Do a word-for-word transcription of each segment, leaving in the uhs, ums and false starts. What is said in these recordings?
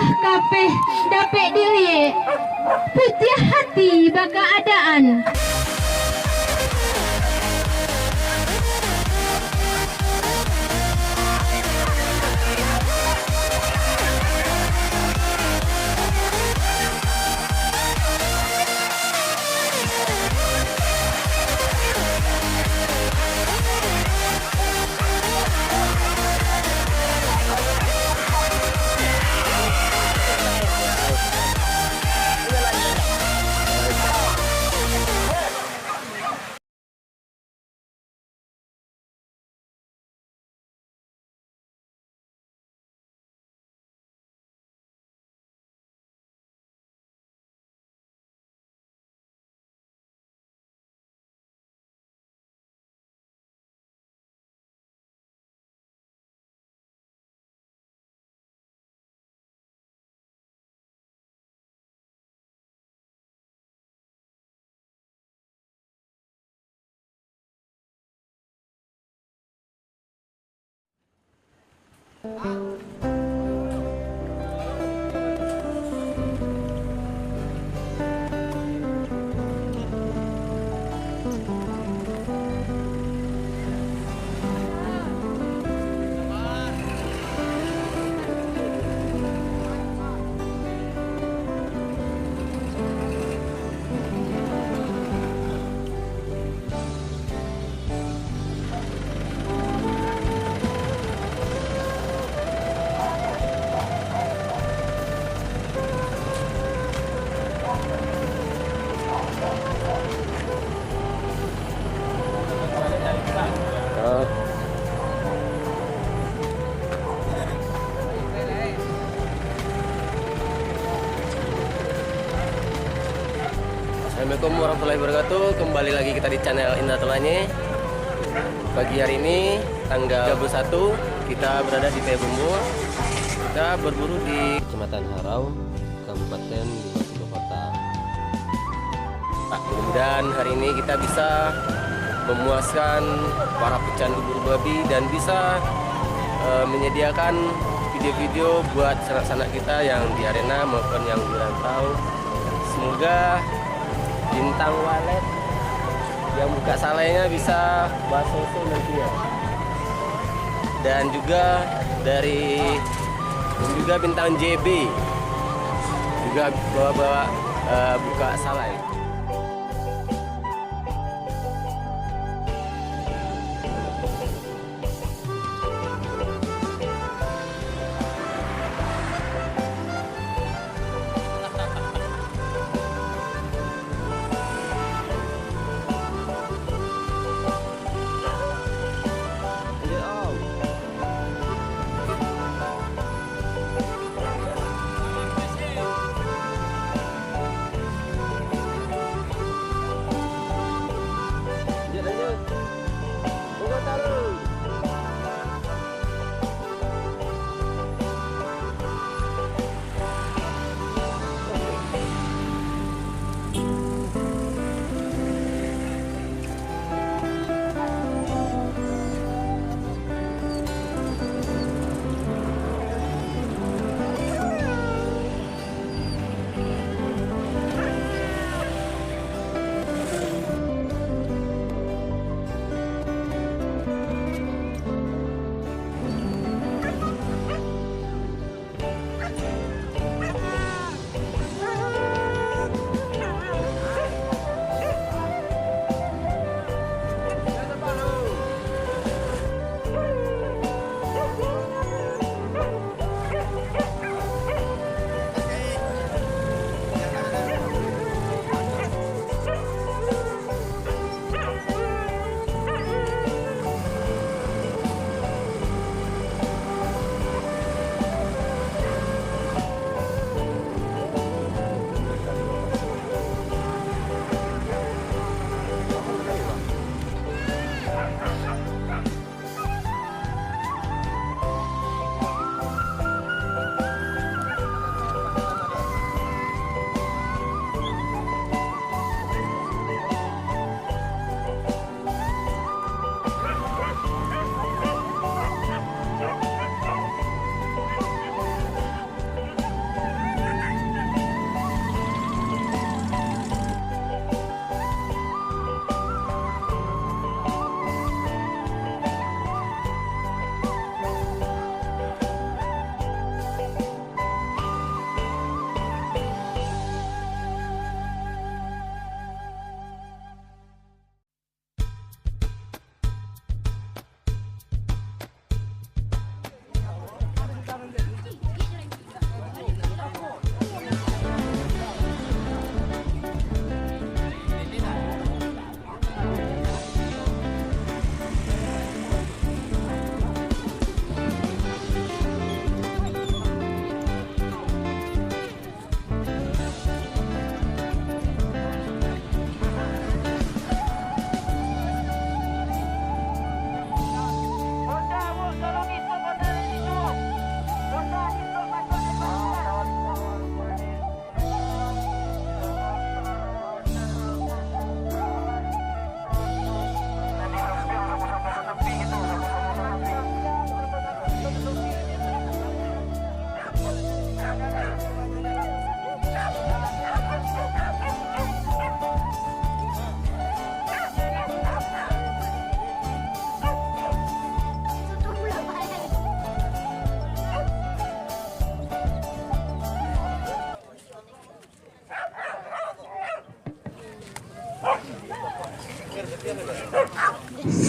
Kapeh dapek diliek, putiah hati bakaadaan. Assalamualaikum warahmatullahi wabarakatuh. Kembali lagi kita di channel Indra Telanye. Pagi hari ini, tanggal tiga puluh satu, kita berada di Payakumbuh. Kita berburu di Kecamatan Harau, Kabupaten Lebak Bulus Kota. Mudah-mudahan hari ini kita bisa memuaskan para pecandu buru babi dan bisa, eh, menyediakan video-video buat sanak-sanak kita yang di arena maupun yang di rantau. Semoga Bintang Walet yang buka salainya bisa baso-so nantinya. Dan juga dari, dan juga Bintang J B juga bawa-bawa, eh, buka salai.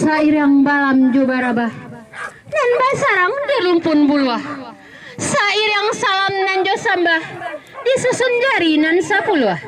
Sairiang balam jo barabah, nan basarang di rumpun buluah. Sairiang salam nan jo sambah, disusun jari nan sapuluah.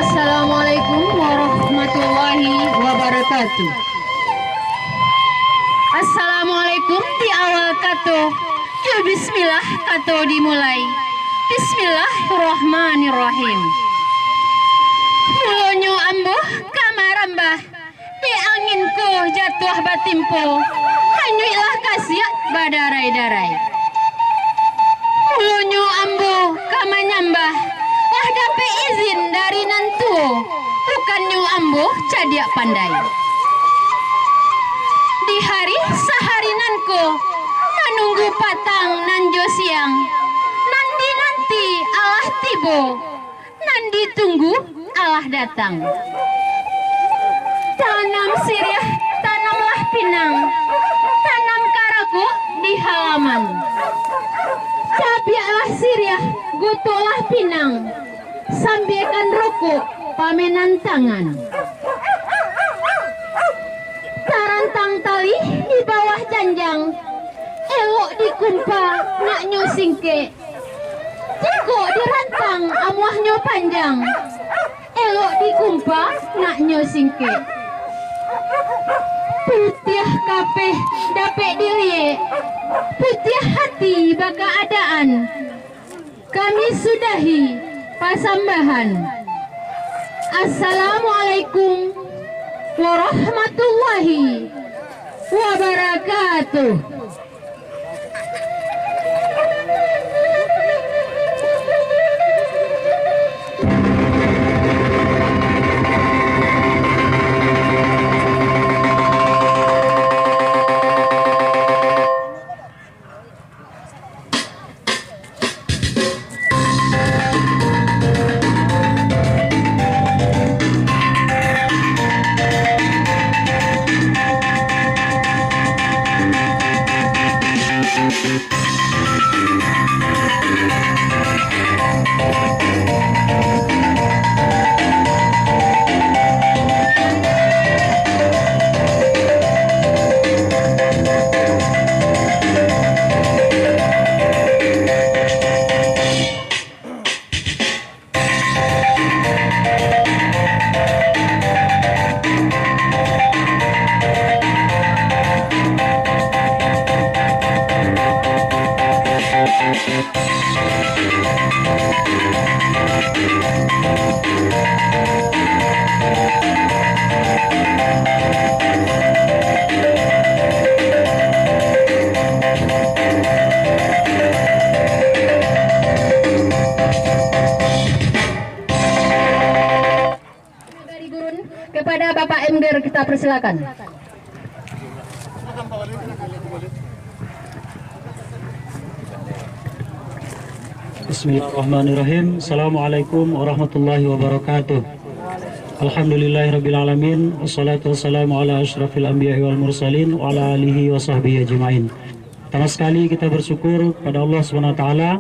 Assalamualaikum warahmatullahi wabarakatuh. Assalamualaikum di awal kato, jo bismillah kato dimulai. Bismillahirrahmanirrahim. Mulonyo ambo ka marambah, dek angin ko jatuah batimpo, hanyuiklah kasiak badarai-darai. Mulonyo ambo ka manyambah, lah dapek izin dari nan tuo, bukannyo ambo cadiak pandai. Di hari sahari nan ko, manunggu patang nan jo siang, nan dinanti alah tibo, nan ditunggu alah datang. Tanam siriah, tanamlah pinang, tanam karakuk di halaman. Cabiaklah siriah, gotoklah pinang, sambiakan rokok pamenan tangan. Tarantang tali di bawah janjang, elok dikumpa, naknyo singkek. Jikok dirantang, amuahnyo panjang, elok dikumpa, naknyo singkek. Putiah kapeh dapek diliek, putiah hati bakaadaan. Kami sudahi pasambahan. Assalamualaikum warahmatullahi wabarakatuh. Pada Bapak Emger kita persilakan. Bismillahirrahmanirrahim. Assalamualaikum warahmatullahi wabarakatuh. Alhamdulillahirabbil alamin. Wassalatu wassalamu ala asyrafil anbiya'i wal mursalin wa ala alihi wa sahbihi ajmain. Pertama sekali kita bersyukur kepada Allah Subhanahu wa taala.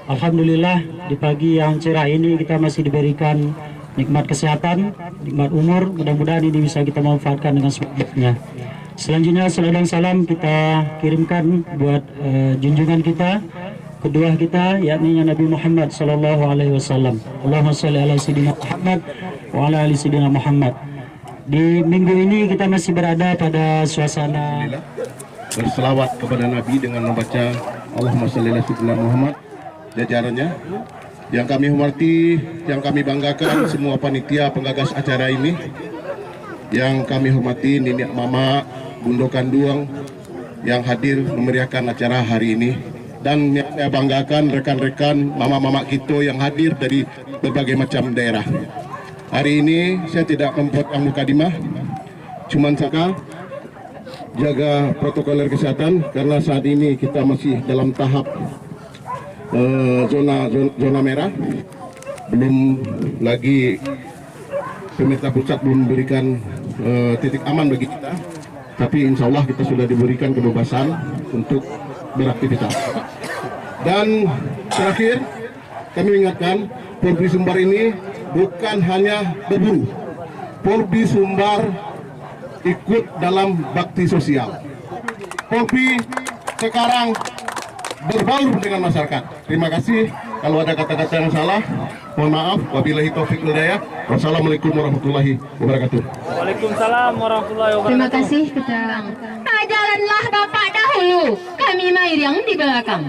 Alhamdulillah, di pagi yang cerah ini kita masih diberikan nikmat kesehatan, nikmat umur. Mudah-mudahan ini bisa kita manfaatkan dengan sebaik-baiknya. Selanjutnya, salawat dan salam kita kirimkan buat, eh, junjungan kita, kedua kita, yakni Nabi Muhammad sallallahu alaihi wasallam. Allahumma shalli ala sayyidina Muhammad wa ala ali sayyidina Muhammad. Di minggu ini kita masih berada pada suasana. Alhamdulillah. Berselawat kepada Nabi dengan membaca Allahumma shalli ala sayyidina Muhammad, jajarannya. Yang kami hormati, yang kami banggakan, semua panitia penggagas acara ini, yang kami hormati niniak mamak, bundo kanduang yang hadir memeriahkan acara hari ini, dan yang saya banggakan rekan-rekan mamak-mamak kita yang hadir dari berbagai macam daerah. Hari ini saya tidak membuat mukadimah, cuman saka jaga protokoler kesehatan karena saat ini kita masih dalam tahap, eh, zona, zona zona merah, belum lagi pemerintah pusat belum memberikan, eh, titik aman bagi kita, tapi insya Allah kita sudah diberikan kebebasan untuk beraktivitas. Dan terakhir, kami ingatkan, Polbi Sumbar ini bukan hanya berburu. Polbi Sumbar ikut dalam bakti sosial. Polbi sekarang berbaur dengan masyarakat. Terima kasih. Kalau ada kata-kata yang salah, mohon maaf. Wabillahi taufiq wal hidayah. Wassalamualaikum warahmatullahi wabarakatuh. Waalaikumsalam warahmatullahi wabarakatuh. Terima kasih kepada. Nah, jalanlah Bapak dahulu, kami mairiang di belakang.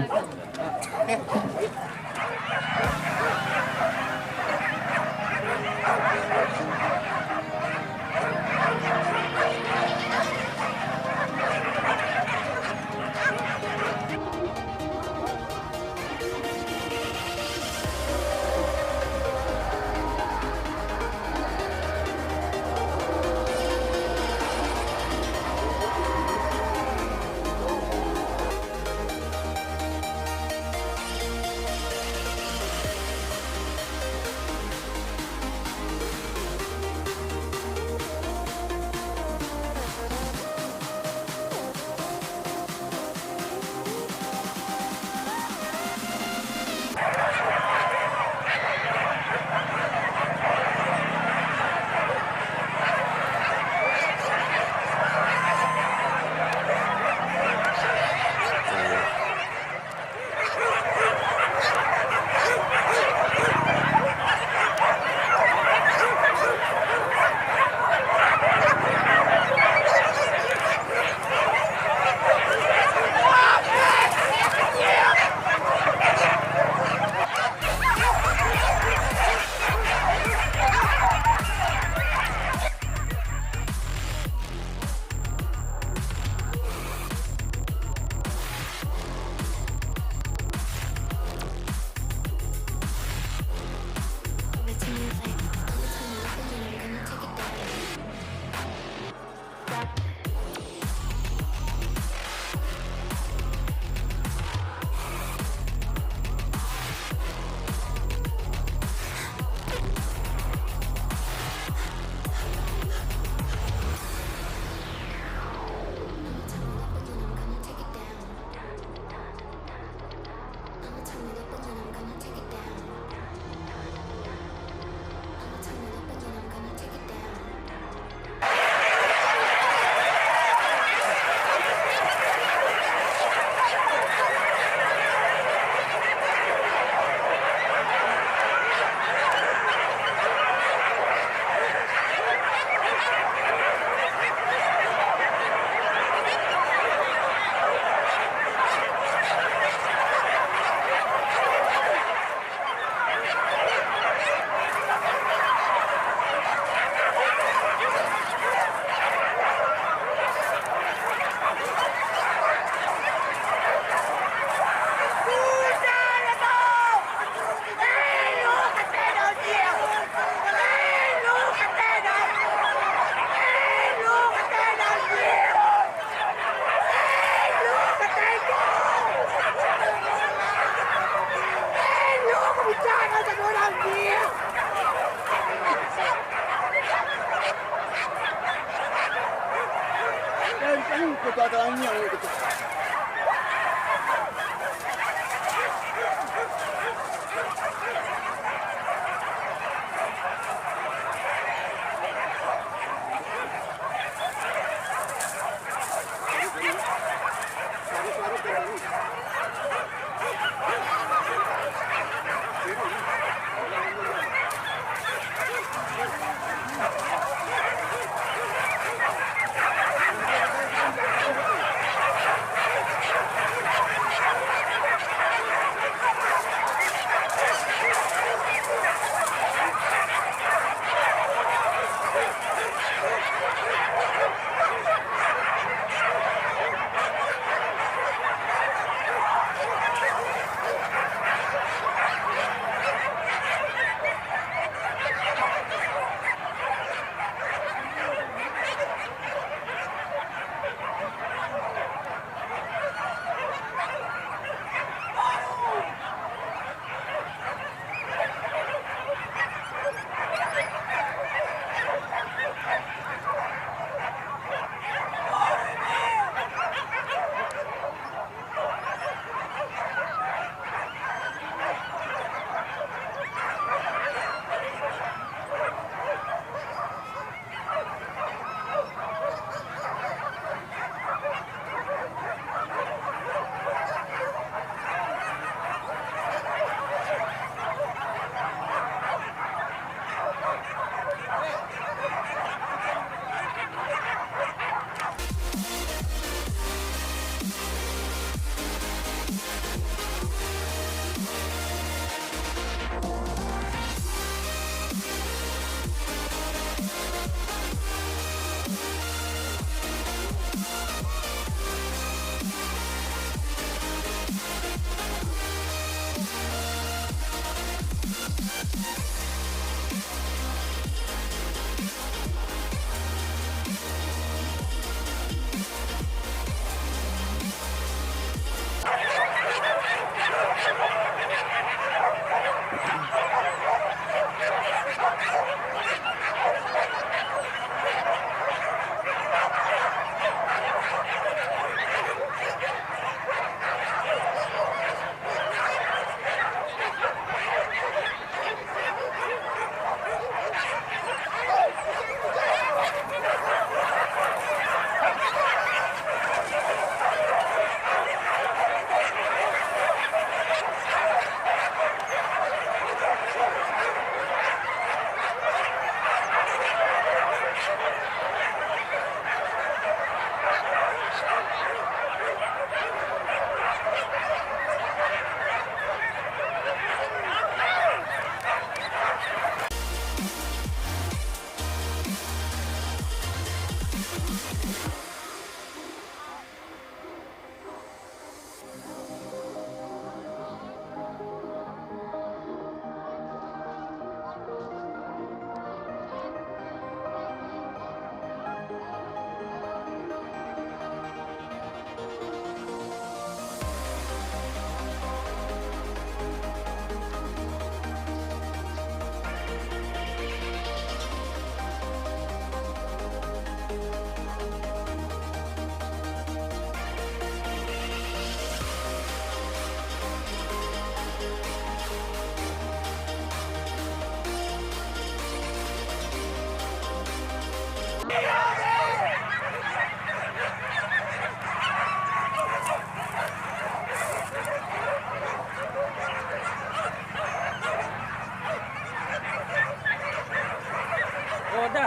Oh, dah.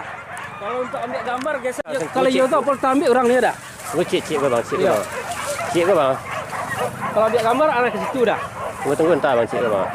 Kalau untuk ambil gambar, geser. Ah, je. Kalau iyo tu, apa tambik orang ni dah? Tunggu, cik, cik, bang, cik, bang. Cik, bang. Kalau ambil gambar, arah ke situ dah. Tunggu, tunggu, entah, bang, cik, bang.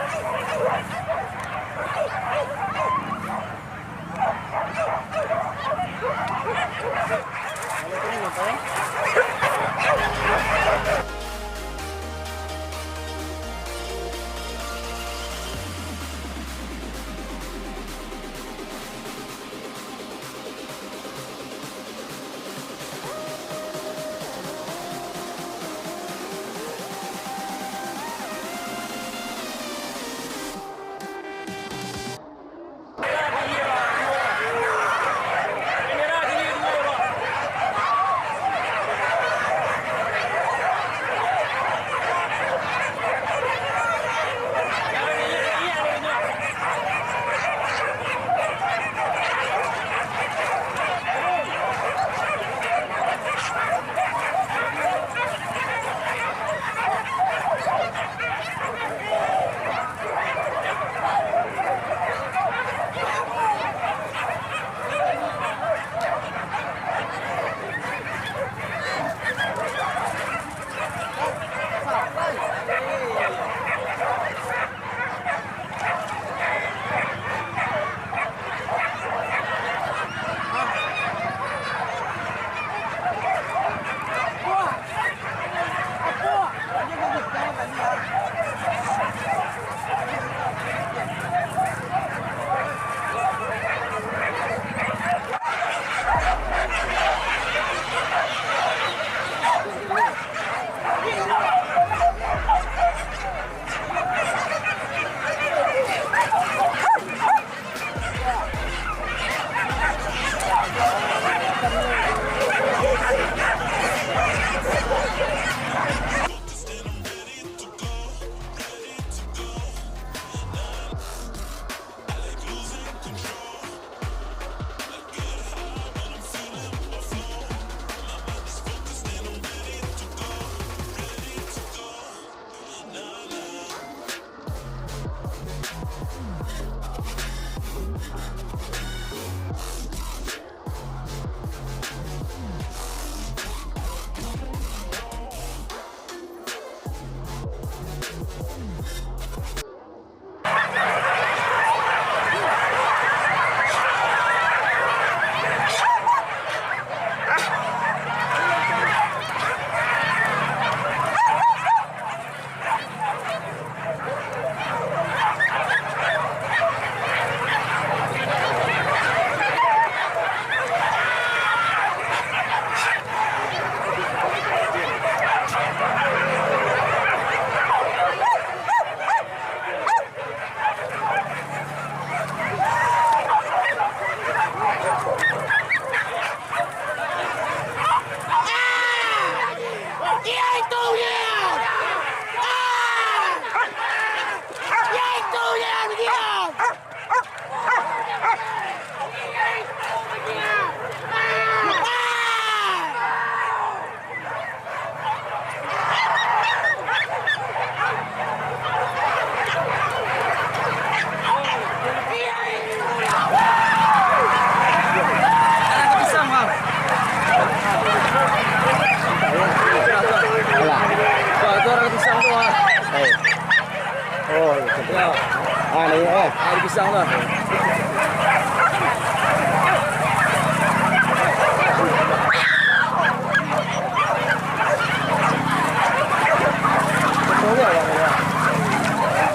Pisang lah.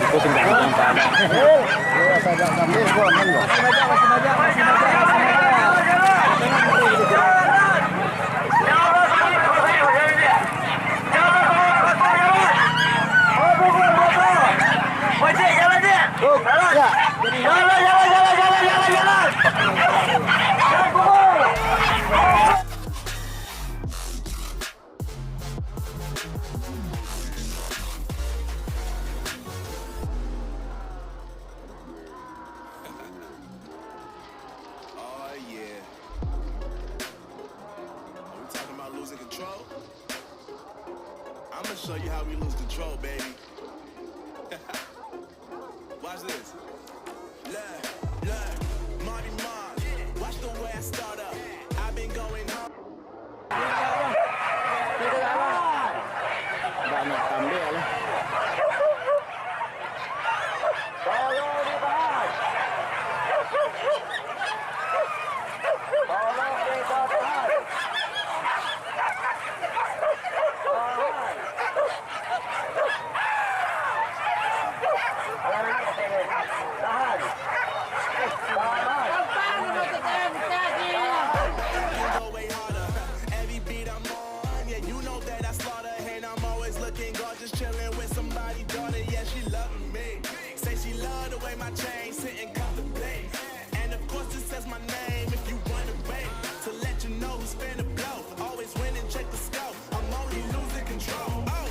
Itu tinggal di tempat. Masih banyak, masih banyak, masih banyak, masih banyak. Oh yeah. Are we talking about losing control? I'ma show you how we lose control, baby. Watch this. Look, look, Marty Mark. Watch the way I start up. I've been going hard. Banyak tambah lah. Tolong ditahan. Tolong kita tahan. Tahan. Tahan. Tahan. Go way harder. Every beat I'm on, yeah, you know that I slaughter. And I'm always looking gorgeous, chilling with somebody, daughter. Yeah, she loving me. Say she love the way my chain sit and contemplate. And of course, it says my name if you wanna wait. To let you know who's finna blow. Always win and check the scope. I'm only losing control. Oh.